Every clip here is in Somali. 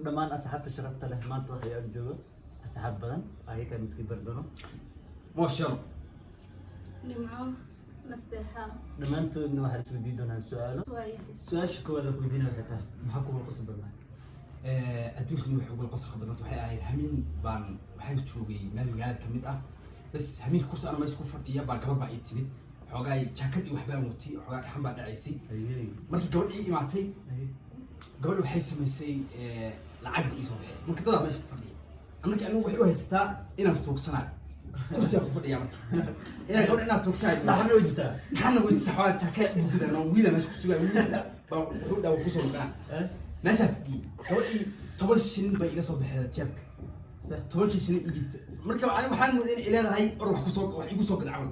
Dhammaan asxaabta sharafta leh, maanta waxay ag joogo asxaab badan, ayakaan iska bardano. Moshalo. Nimco, Nasteexa. Dhammaantoodna waxaa la isweydiin doonaa su-aalo. Waayahay. Su-aasha koowaad aan ku weydiinaya waxay tahay: maxaa kugu qosol badnaa? Adduunkani waxay ugula qosolka badanta waxay ahayd hamiin baan waxaan joogay meel magaalada kamid ah. Bas, hamiinka kursi ana meesha ku fadhiya baa gabar baa ii timid. Xoogaa jaakad iyo waxbaan watay, xoogaa dhaxan baa dhacaysay. Markii gabadh ii imaatay, gabadha waxay samaysay, lacag bay iisoo bixisay. Marka dadaa meesha fadhiya, marka anigu waxay u haysataa inaan tuugsanayo kursigaan ku fadhiya. Marka inaan gabadha inaan tuugsanayo. Dhaxna way jirtaa. Dhaxanna way jirtaa, xoogaa jaakad gududan oo wiila meesha ku sugaya, wiil baa wuxuu dhaa kusoo noqonaa. Meeshaa fadhiyey, gabadhii 10 shilin bay iga soo baxeeda jeebka. 10-kii shilin ii dhibta. Marka aniga waxaan mooday inay leedahay or wax kusoo wax igu soo gad camal.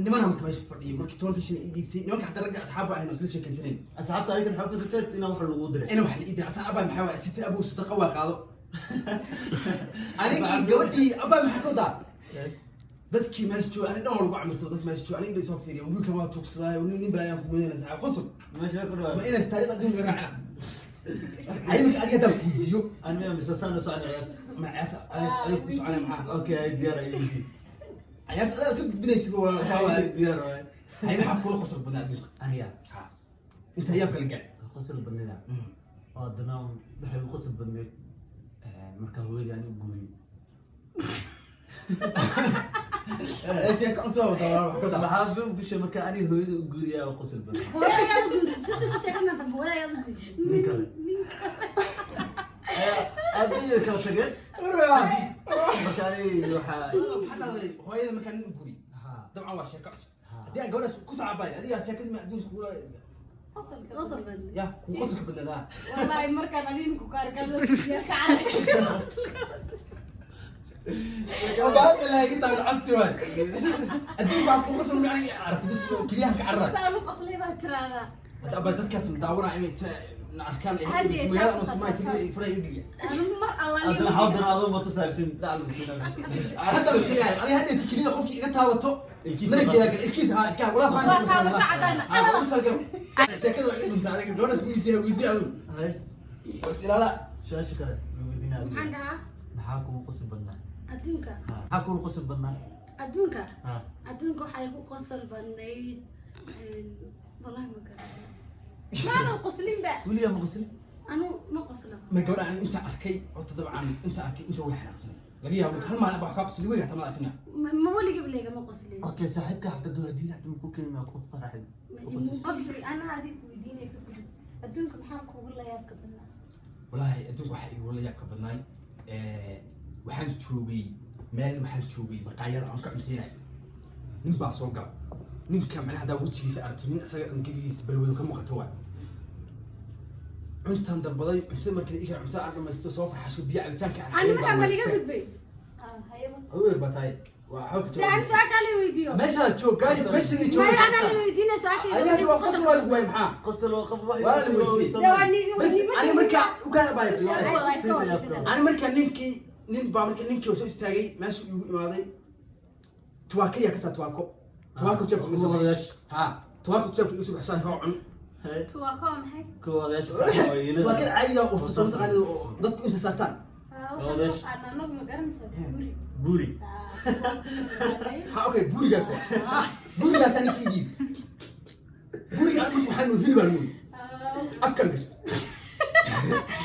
Nimana marka meesha fadhiyay, markii 10-kii shilin ii dhiibtay, nimanka xataa ragga asxaab baa ahayn oo isla sheekaysanayn. Asxaabta ayagan waxaa fasirteed inaa wax lagu diray. Ina wax la ii diray asaan. Abaa, maxaa waay sitir? Abow, sadaqa waa qaado. Anigii gabadhii, abaa, maxaa ka wadaa? Dadkii meesha jooga ani dhan waa lagu camirto. Dadki meesha jooga aniga soo fiiriya, wiilkan waa tuugsaday, nin balaayaan ku mudanaysa saxaab qosol. Meesha ku ma dhawaad. inaas taariikh adduunka raacna ay. Marka adiga haddaan kuweydiiyo. Ani miya mise saan u socon ciyaarta? Ma ciyaarta adig ku soconaya maxaa? Okay, ay diyaar ay yihiin. Ciyaarta adiga iska gudbinaysa, walaal, waxaa waaye. Diyaar waay. Hay, maxaa kula qosol badnaa adduunka? Aniga? Ha, inta yaab kala gaar. Qosol badnida oo haddana waxay ugu qosol badneyd marka hooyadii ani u guuriyey. Ee, sheeko cusub waa wadaa, walaal, wax ka daa. Maxaa bim kushe marka aniga hooyada u guuriyaa oo qosol badan? Hooyada u guurisay, si sheekada hooyada u guurisay. Nin kale aabahey kala tageen. Marka aniga waxaa Maxaa dhahday hooyada markaa nin u guri? Dabcan waa sheeko cusub. Haddii aan gabadhaas ku sacabay, adigaa sheekadii ma adduunka kula Qosol badneyd. Ya kugu qosolka badnaadaa. Wallahi markaan adinku ku arkaa ya sacad. Hadda laakiin taa codsi waay. Adduunka waxaa kugu qosol marka aniga aragti bis oo keliyahan ka cararaay. Saan u qoslay baa tiraahdaa. Hadda abaa dadkaas na daawanaya inay ta na arkaan ay Hadda magaalada oo Soomaaliya keliya faraha iga geliya. Anigu mar allaali. Haddana xawdana adoo moto saarsin dhac lagu siinaa. Hadda uu sheegaya aniga hadda tikilida qofkii iga taabato Ilkiisa. malageeda gal ilkiisa, ha, ilkaha walaa. Waa taabasho cadaan ah. Ha, ugu talagalo sheekada waa iga dhunta. Aniga gabadhaas weydiiya, weydiiya adigu. Hay. Oo is ilaala. Su-aasha kale lagu weydiinaya. Maxaan dhahaa? Maxaa kugu qosol badnaa? Adduunka. Ha, maxaa kugu qosol badnaa? Adduunka. Ha. Adduunka waxaa igu qosol badnayd, wallahi ma garanayo. Maanu qoslinba. Weligaa ma qoslin? Anu ma qoslo. Ma gabadha ani inta arkay horta, dabcan inta arkay inta way xanaaqsanay. Laga yaabo marka hal maalin baa wax kaa qosli weligaa tamaad arkina. Ma weligaba leega ma qoslin. Okay, saaxiibka xataa duu hadiyad xataa ma ku keeni, maa ku faraxay? Okay, ana adiga weydiinaya ka gudub. Adduunka maxaa kugu la yaabka badnaa? Walaahi adduunka waxaa igula yaabka badnaay, waxaan joogay meel, waxaan joogay maqaayada aan ka cunteynay. Nin baa soo gala. Ninka macnaha haddaa wejigiisa aragto, nin isaga dhan gebigiisa balwado ka muuqato waay. Cuntaan dalbaday, cuntada markii la ii keenay, cuntada aan dhamaysto, soo farxasho, biyo cabitaanka aan Ani cabin markaa baan ma liga wanaagsan. gudbay? Adigu yar baa tahay, waa xog. Dee ani joog su-aasha la weydiiyo. Meeshaa joog, guys, meeshadii joog. Maya, anaa la weydiinaya su-aasha. Adiga hadda waa qosol, waa lagu waayay, maxaa? Qosol waa qof wax. Waa la weysiiyey. Dee waa niga. Bas, ani markaa u kala baay. Ani markaa ninkii, nin baa marka ninkii oo soo istaagay meesha igu imaaday, tuwaako yaa kasaa, tuwaako, tuwaako jeebka iga soo baxshay. Ha, tuwaako jeebka iga soo baxshay, koo cun. Tuwaako waa maxay? Kuwa odayaasha saaxiib oo yeelada. Tuwaakada caadiga urta soo mataqaanid oo dadku inta saartaan. Waxaan anagu ma garanaysaa guri. Buuri. Ha, okay, buurigaas waa buurigaasaa ninkii ii dhiib. Buuriga ani marka waxaan mooday hilibaan mooday, afkan gashto.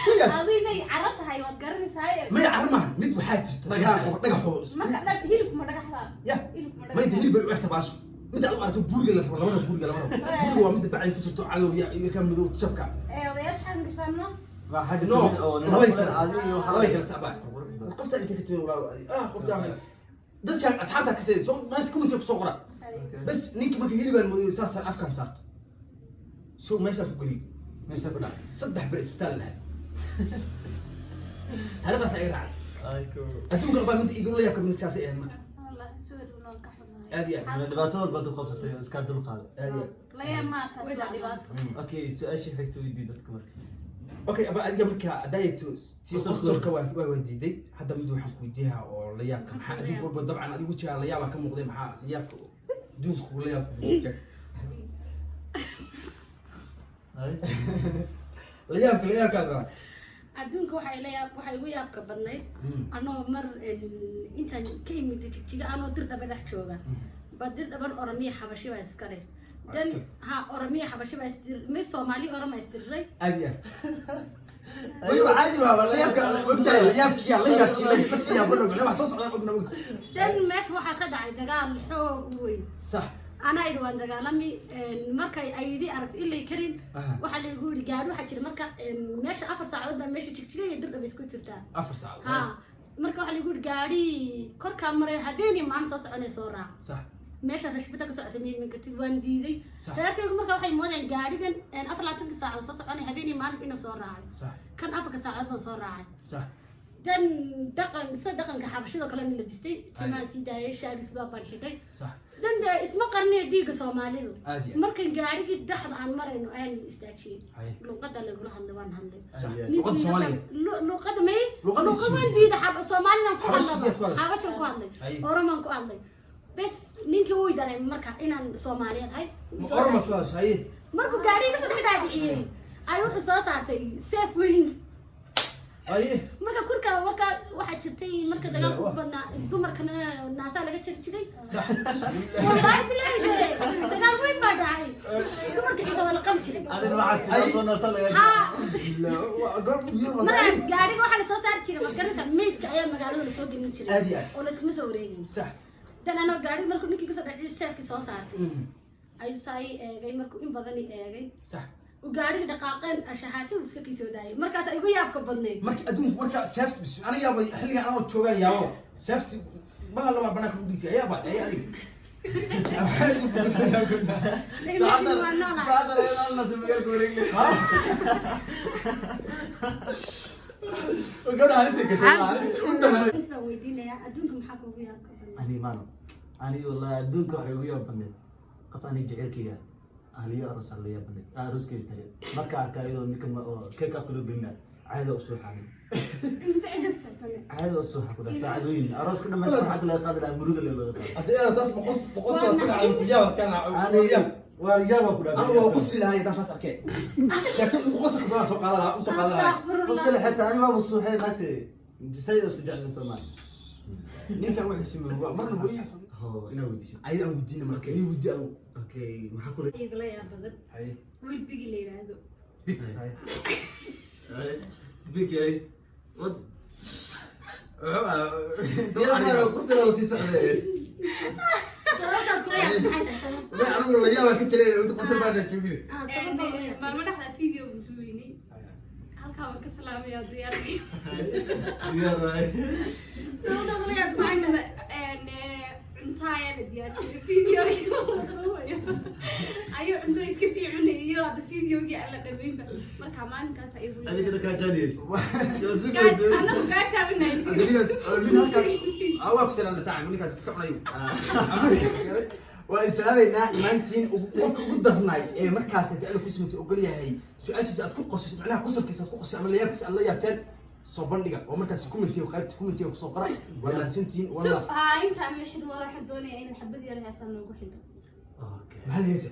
Serious. Adiga caro tahay waad garanaysaa. Maya, caro maahan. Mid waxaa jirta saan oo dhagaxoo Marka dhag hilibku ma dhagaxda? Ya. Hilibku ma mayda dhagaxda? Hilib bay u egta baasho. Midda aad u aragto buuriga la rabo, labada buuriga lama rabo. Buuriga waa midda bacay ku jirto cadow ya iyo ka madow jabka. Ee odayaasha xagan gashaano. Waxaa No, jirta mid oo labay kala adiga iyo waxaa labay kala taabaa. Qofta inta ka timid, walaalo, ah, qofta waxay dadkan asxaabta ka sayday soo meesha comment ku soo qora. Bas, ninki marka hilibaan mooday, saasaan afkaan saarta, so meeshaan ku gariy. Meesha ku dhacay. 3 ber isbitaal la aaday. Taariikhdaas ay raacay. Adduunka baa midda igula yaabka midkaasay ahayd marka. Wallahi suwir noon ka xumahay. Aad iyo aad. Dhibaato walba dad qabsatay iska dul qaada. Aad iyo aad. La yaab maa taas, waa dhibaato. Okay, su-aashii xigta weydii dadka marka. Okay, aba, adiga marka hadaayato tii Qosolka. Qosolka waa diiday. Hadda mid waxaan ku weydiiyaa oo la yaabka maxaa adduunka walba, dabcan adiga wejigaa la yaabaa ka muuqday. Maxaa la yaabka adduunka kugula yaabka? Ay. La yaabka, la yaabka la rabaa. Adduunka waxay la yaab, waxay igu yaabka badnayd anoo mar intaan ka imid Jigjiga, anoo Dir Dhaba dhex jooga ba, Dir Dhaban Oromiya Xabashi baa iska leh. Dan Iska. Ha, Oromiya Xabashi baa isdir, mid Soomaali Oroma isdirray. Aad iyo aad weliba caadi waa la yaabka, ogtahay la yaabkiya la yaabsi la sii yaabo dhow wax soo socdaan ogna ogta. Dan meesha waxaa ka dhacay dagaal xoog u weyn. Anaa idhi waan dagaalami. Markay aydi aragtay ilay karin. Waxaa laigu yidhi gaari waxaa jira marka meesha 4 saacadood baa meesha Jigjiga iyo Dirdhaba isku jirtaa. 4 saacadood. Ha, marka waxaa laigu yidhi gaari korkaa maray habeenii maalin soo soconay, soo raac. Meesha rashbada ka socotay miimin kartid, waan diiday. Reerkaygu marka waxay moodeen gaarigan 24-ka saacadood soo soconay habeenii maalin inuu soo raacay. Kan 4-ka saacadood baan soo raacay. Dan dhaqan sida dhaqanka Xabashidoo kalena labistay, timaha sii daayay, shaagis baa baan xidhay. Dan dee isma qarinayo dhiigga Soomaalidu. Aad iyo aad. Markan gaarigii dhexda aan marayno ayaan istaajiyey. Luqada lagula hadlay, waan hadlay. Luqadda Soomaaliga? Luqada may. Luqadda Luqad waan Shiinaha. diiday Soomaalina ku Xabashiyaad ku hadlaba. hadashay? Xabashan ku hadlay. Oromaan ku hadlay. Bes ninkii wuu dareemay marka inaan Soomaaliyeed ahay. Ma Oromaad ku hadashay? Haye. Markuu gaarigii kasoo dhex dhaadhiciyey ay wuxuu soo saartay seef weyn. Marka kurka marka waxaa jirtay marka dagaalku u badnaa dumarkana naasaa laga jari jiray. Wallahi bilahi dee dagaal weyn baa dhacay, dumarka xitaa waa la qali jiray. Adina waxaa sidaa doonaa laga. Ha. Goor Marka gaariga waxaa lasoo saari jiray, magaranta, meydka ayaa magaalada lasoo gelin jiray. Aad iyo aad. Oo layskuma soo wareegin. Dan anoo gaariga markuu ninkii kasoo dhacay seefkii soo saartay ayuu saa ii eegay. Markuu in badan ii eegay uu gaariga dhaqaaqeen ashahaati uu iska kii soo daayay. Markaas ay igu yaabka badnayd. Marka adduunka marka seefti bis aniga yaaba xilligan anoo joogaan yaabo seefti bahal lama banaanka ku dhigtay ayaa baa ay adiga. Laakiin waa noolahay. Saacadda laga nasi magaalka wareegay. Gabadha halis ay gashay, halis u daran. Bas baan weydiinayaa, adduunka maxaa kugu yaabka badnaa? Ani maano, ani wallahi adduunka waxay ugu yaab badnayd qof ani jecelkayga ahliyo aroos aan la yaab badnayd arooskeyga tagay marka arkaa iyadoo ninka oo keek afka loo gelina caada u suuxaan. Mise cishad suxsane? Caada u suuxa ku dhaha saacadooyin arooska dhan meesha lacag laga qaadi lahaa muruga le looga qaadi. Haddii inaad taas boqos sanad ku dhacay mise yaabad kana? Ani waa yaaba ku dhaha. Anigu waa qosli lahaa haddaan taas arkeen. Sheeko ugu qosolka badan soo qaadan lahaa, usoo qaadan lahaa. Qosle xitaa ani waaba suuxay naagta sayda isku jecelin Soomaali. Ninkan wuxuu sameeyey marna hooyadiis. Ho, inaa weydiisid. Ayada aan weydiina marka, ii weydi adigu. Okay, maxaa kula Igala yaab badan Haye. wiil Bigi la yidhaahdo. Big, haye. Big ay wad. Wuxuu ahaa yaa mara qosle oo sii socday. Sababtaas kula yaabta maxay tahay, sabab? Wallahi anigu la yaabaa ka talay inta qosol baa joogin. Ah, sabab baa kula yaabtay. Maalmo dhexda video baan duubeynay. Halkaa waan ka salaamayaa diyaarkii. Diyaar waay. Sababtaas kula yaabta maxay tahay? Cunto ayaa la diyaariyay, video ayuu cuntada iska sii cunayay iyadoo hadda videogii aan la dhamaynba. Marka maalinkaas igu Adiga kaa jaaniyes. Anagu kaa jaabinay. Ninkaas nin halkaas waa ku salaam saaxib, ninkaas iska cunayo. Waa islaameynaa dhammaantiin. Qofka ugu darnay ee markaas haddii Alla ku simantay ogol yahay su-aashiisa aad ku qosasho, macnaha qosolkiisa aad ku qosasho ama layaabkiisa aad la yaabteen, soo bandhiga oo markaas commentiga, qaybta commentiga kusoo qora. Waa mahadsantihiin Sug walaaf. Haa, intaan la xidho wala waxaan doonayaa inaad xabad yar heesaan noogu xidho. Maxaa la heesa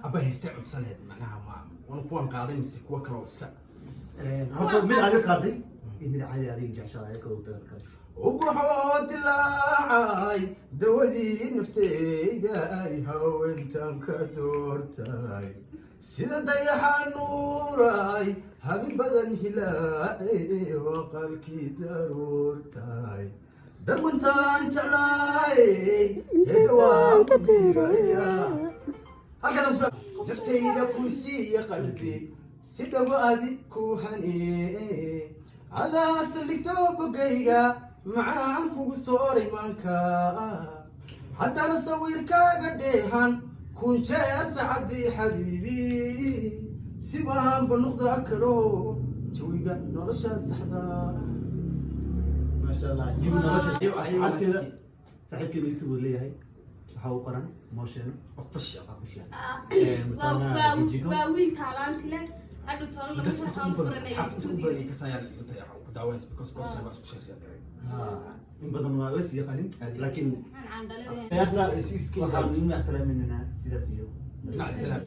abba heestay codsan lahayd? Macnaha ma wana kuwan qaaday mise kuwa kale oo iska Horta mid adiga qaaday iyo mid caadi adiga jeceshahay ayaga oo dagaalka. Ubaxoo dilaacay, dawadii nafteyda ay haweentan ka doortay, sida dayaxa nuuray, habin badan hilaacay, waqalkii daruurtay, darmantaan jeclaay hedhawaan ku diiraya. Halkaas naftayda ku siiya, qalbi si dhawaadi ku hanee, adaa saldhigto bogayga macaan kugu sooray maanka, haddana sawirkaaga dheehan kun jeer sacadii xabiibi, si waanba noqda kalo jawiga noloshaad saxdaa. Maasha Allah, jibi nolosha. Ayuu asxaabteeda mahadsantihiin. Saaxiibkeena YouTube uu leeyahay, waxaa u qoran Moosheeno. Official. Official. Waa Jijigo. waa wiil taalaanti leh, hadhow toolo lama Dadka inta waxaan ugu badan furanaya asxaabta inta ugu studio. badan ay kasayaan inta ku daawanaysa because dhowr jeer baa isku sheegay garay. In badan waa is yaqaanin. Aad iyo aad. Laakiin Waxaan candhale. waxaan Ay, macsalaaminaynaa sidaas iyo mac salaam.